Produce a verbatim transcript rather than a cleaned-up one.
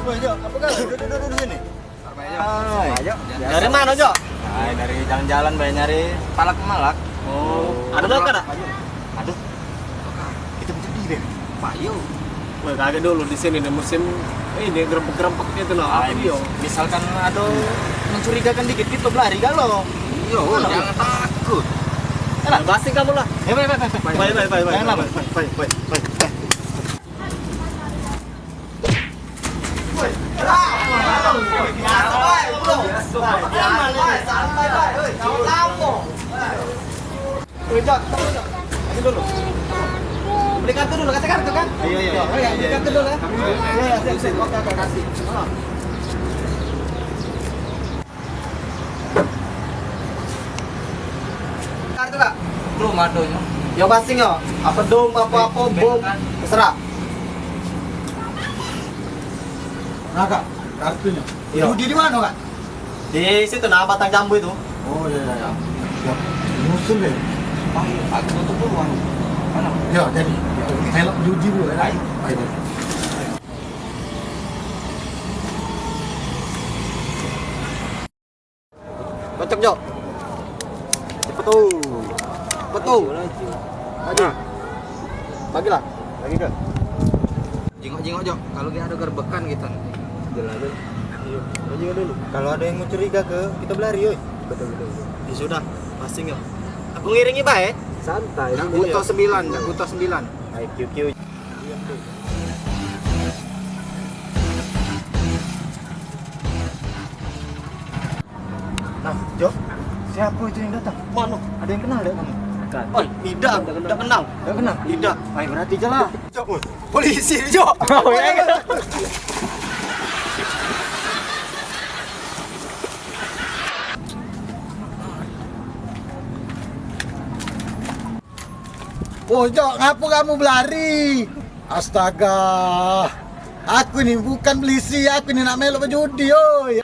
Woi, Jo, apa kabar? Duduk, duduk, duduk sini. Hai. Dari mano, Jo? Hai, dari jalan-jalan, bae nyari palak malak. Oh, ado makan dak? Ado. Kita mencuri deh. Payo. Woi, kagak dulu di sini nih musim ini gerempek-gerempek gitu loh. Apa mis- yo? Misalkan ado mencurigakan dikit, kita belari galo. Iyo, jangan takut. Enak. Pasti kamu lah. Ya, baik, baik, baik. Baik, baik, baik, baik. Jangan lama. Baik, baik, baik, baik. Woi, Jak, tunggu, Jak. Ini dulu. Beli kartu dulu, kasih kartu kan? Iya, iya, iya. Oh, iya, beli kartu dulu ya. Iya, iya, siap, siap. Oke, oke, kasih. Ah. Kartu, Kak? Belum ado nyo. Yo, basing yo. Apa dom, apa-apa, bom. Terserah. Nah, Kak, kartunyo. Iyo. Judi di mano, Kak? Di situ, nah, Batang Jambu itu. Oh, iya, iya, iya. Siap. Nyusul deh. Ayo, aku tutup dulu, anu. Mana? Ya, jadi. Melok judi dulu, ya. Ayo. Ayo. Kocok, Jok. Cepet tuh. Cepet tuh. Laju, laju. Laju. Nah. Bagilah. Lagi ke. Jingok-jingok, Jok. Kalau dia ada gerbekan kita. Jalan dulu. Iya. Laju dulu. Kalau ada yang mencurigakan, kita berlari, oi. Betul, betul, betul. Ya sudah, passing, Jok. Aku ngiringi bae. Santai. Dak butuh sembilan, dak butuh sembilan. Ayo, kiu, kiu. Nah, Jok, siapa itu yang datang? Mano? Ada yang kenal dak kamu? Bukan. Oi, idak, dak kenal. Dak kenal? Idak. Ai, berarti jelas. Jok, polisi, Jok. Oh, ya. Oh, Jok, ngapa kamu belari? Astaga. Aku ni bukan belisi, aku ni nak melok bejudi, oi.